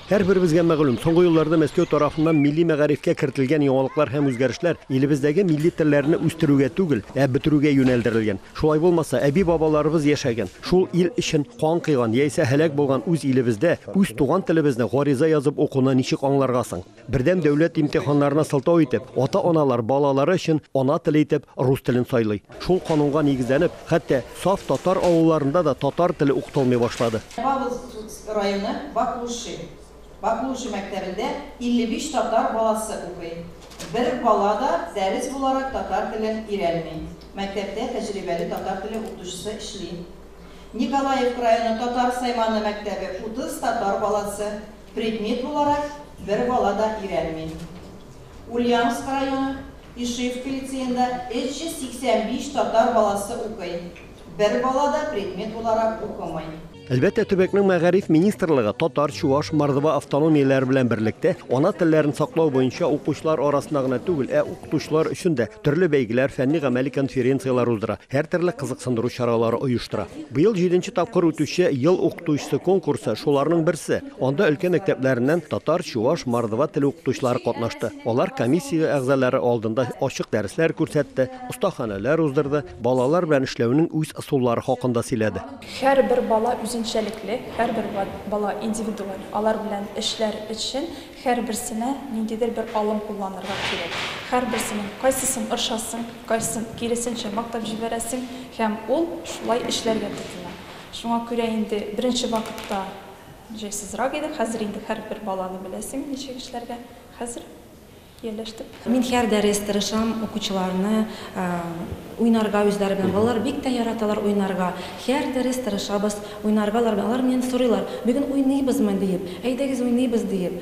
Һәрберебезгә мәгълүм, соңгы елларда Мәскәү тарафыннан милли мәгарифкә кертелгән яңалыклар һәм үзгәрешләр илебездәге милли телләрне үстерүгә түгел, ә бетерүгә юнәлдерелгән. Шулай булмаса, әби-бабаларыбыз яшәгән, шул ил өчен кан койган яисә һәлак булган үз илебездә үз туган телебезне гариза язып укуны ничек аңларга соң? Бердәм дәүләт имтиханнарына сылтау итеп, ата-аналар балалары өчен ана теле итеп рус телен сайлый. Шул канунга нигезләнеп, хәтта саф татар авылларында да татар теле укытылмый башлады. Павловск районы Баклуши. Баклуши мәктәбендә 55 татар баласы укый. Бер бала да дәрес буларак татар телен өйрәнми. Мәктәптә тәҗрибәле татар теле укытучысы эшли. Николаевка районы Татар Сайманы мәктәбе 30 татар баласы, предмет буларак бер бала да өйрәнми. Ульяновск районы Ишевка лицеенда 385 татар баласы укый. Бер бала да предмет буларак укымый. Әлбәттә, төбәкнең мәгариф министрлыгы татар, чуваш, мордва автономияләре белән берлектә ана телләрен саклау буенча укучылар арасында гына түгел, ә укытучылар өчен дә төрле бәйгеләр, фәнни-гамәли конференцияләр уздыра, һәртөрле кызыксындыру чаралары оештыра. Быел җиденче тапкыр үтүче Ел укытучысы конкурсы шуларның берсе. Анда өлкә мәктәпләреннән татар, чуваш, мордва теле укытучылары катнашты. Алар комиссия әгъзалары алдында ачык дәресләр күрсәтте, остаханәләр уздырды, балалар белән эшләүнең үз ысуллары хакында сөйләде. Һәрбер бала үзенчәлекле, һәрбер бала индивидуаль. Алар белән эшләр өчен һәрберсенә ниндидер бер алым кулланырга кирәк. Һәрберсенең кайсысын оршасың, кайсысын киресенчә мактап җибәрәсең, һәм ул шулай эшләргә тотына. Шуңа күрә инде беренче вакытта җайсызрак иде, хәзер инде һәрбер баланы беләсең ничек эшләргә. Хәзер ияләштем. Мин һәр дәрес тырышам укучыларны уйнарга үзләре белән. Балалар бик тә яраталар уйнарга. Һәр дәрес тырышабыз уйнарга алар белән. Алар миннән сорыйлар, бүген уйныйбызмы диеп, әйдәгез уйныйбыз диеп.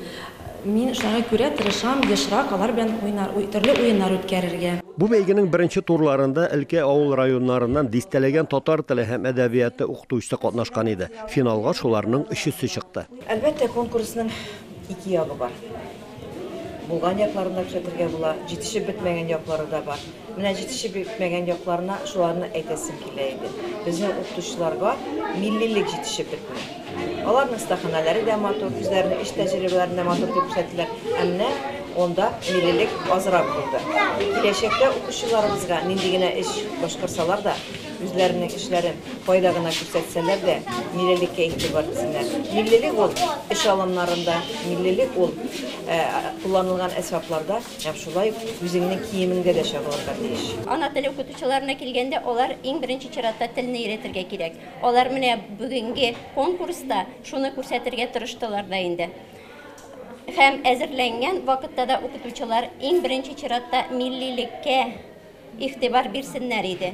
Мин шуңа күрә тырышам ешрак алар белән уйнар, төрле уеннар үткәрергә. Бу бәйгенең беренче турларында өлкә авыл районнарыннан дистәләгән татар теле һәм әдәбияты укытучысы катнашкан иде. Финалга шуларның өчесе чыкты. Әлбәттә, конкурсның ике ягы бар. Булган якларын да күрсәтергә була, җитешеп бетмәгән яклары да бар. Менә җитешеп бетмәгән якларына шуларны әйтәсем килә иде. Безнең укытучыларга миллилек җитешеп бетми. Аларның остаханәләре дә матур, үзләренең эш тәҗрибәләрен дә матур дип күрсәттеләр. Ә менә онда миллилек азрак булды. Киләчәктә укучыларыбызга нинди генә эш башкарсалар да, үзләренең эшләрен кайда гына күрсәтсәләр дә, миллилеккә игътибар итсеннәр. Миллилек ул эш алымнарында, миллилек ул кулланылган әсбапларда һәм шулай ук үзеңнең киемеңдә дә чагылырга тиеш. Ана теле укытучыларына килгәндә, алар иң беренче чиратта телне өйрәтергә кирәк. Алар менә бүгенге конкурста шуны күрсәтергә тырыштылар да инде. Һәм әзерләнгән вакытта да укытучылар иң беренче чиратта миллилеккә игътибар бирсеннәр иде.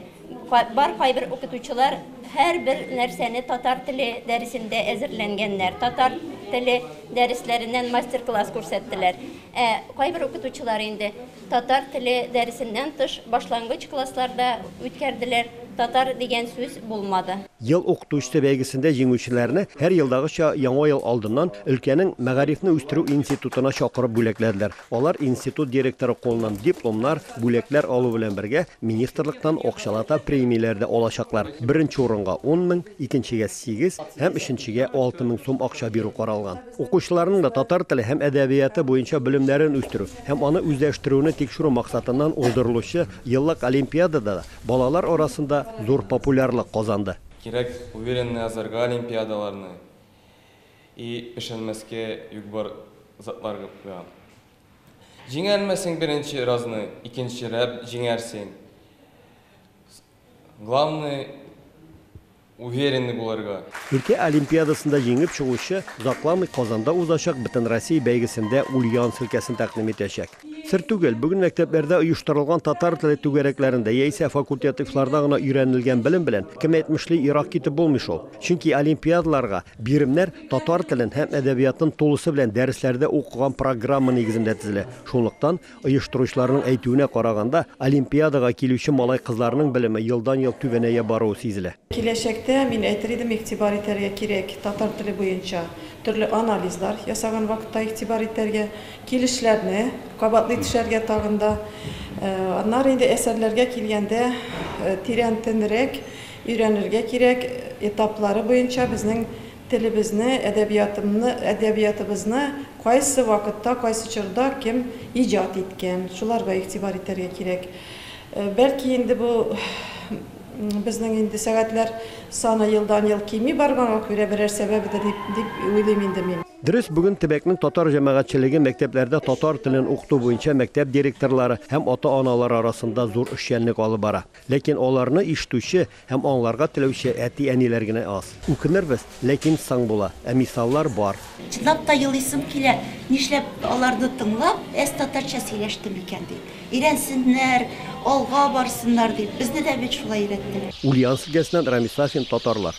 Бар кайбер укытучылар һәрбер нәрсәне татар теле дәресендә әзерләнгәннәр. Татар теле дәресләреннән мастер-класс күрсәттеләр. Ә кайбер укытучылар инде татар теле дәресеннән тыш башлангыч классларда үткәрделәр. Татар дигән сүз булмады. Ел укытучысы бәйгесендә җиңүчеләрне һәр елдагыча яңа ел алдыннан өлкәнең мәгарифне үстерү институтына чакырып бүләкләделәр. Алар институт директоры кулыннан дипломнар, бүләкләр алу белән бергә министрлыктан акчалата премияләр дә алачаклар. Беренче урынга 10 мең, икенчегә 8 һәм өченчегә 6 мең сум акча бирү каралган. Укучыларның да татар теле һәм әдәбияты буенча белемнәрен үстерү һәм аны үзләштерүне тикшерү максатыннан уздырылучы еллык олимпиадада да балалар арасында зур популярлык казанды. Кирәк уверенно язарга олимпиадаларны и өшәнмәскә юк бар затларга. Җиңәлмәсең беренче разны, икенче рәп җиңәрсең. Главное, уверенный булырга. Өлкә олимпиадасында җиңеп чыгучы озакламый Казанда узачак Бөтенроссия бәйгесендә Ульяновск өлкәсен тәкъдим итәчәк. Сер түгел, бүген мәктәпләрдә оештырылган татар теле түгәрәкләрендә яисә факультативларда гына өйрәнелгән белем белән кем әйтмешли ерак китеп булмый шул. Чөнки олимпиадаларга биремнәр татар телен һәм әдәбиятын тулысы белән дәресләрдә укыган программа нигезендә төзелә. Шунлыктан оештыручыларның әйтүенә караганда, олимпиадага килүче малай-кызларның белеме елдан-ел түбәнәя баруы сизелә. Киләчәктә мин әйтер идем, игътибар итәргә кирәк татар теле буенча төрле анализлар ясаган вакытта игътибар итәргә, килешләрне кабатлый төшәргә тагын да. Аннары инде әсәрләргә килгәндә тирәнтенрәк өйрәнергә кирәк, этаплары буенча безнең Телебезне, әдәбиятымны, әдәбиятыбызны кайсы вакытта, кайсы чорда кем иҗат иткән, шуларга игътибар итәргә кирәк. Бәлки инде бу безнең инде сәгатьләр саны елдан-ел кими барганга күрә берәр сәбәбедер дип, дип уйлыйм инде мин. Дөрес, бүген төбәкнең татар җәмәгатьчелеге мәктәпләрдә татар телен укыту буенча мәктәп директорлары һәм ата-аналар арасында зур эшчәнлек алып бара. Ләкин аларны ишетүче һәм аңларга теләүче әти-әниләр генә аз. Үкенербез, ләкин соң була. Ә мисаллар бар. Чынлап та елыйсым килә, нишләп аларны тыңлап, әз татарча сөйләштем икән дип. Өйрәнсеннәр, алга барсыннар дип. Безне дә бит шулай өйрәттеләр. Ульяновск өлкәсеннән Рамис Сафин, Татарлар.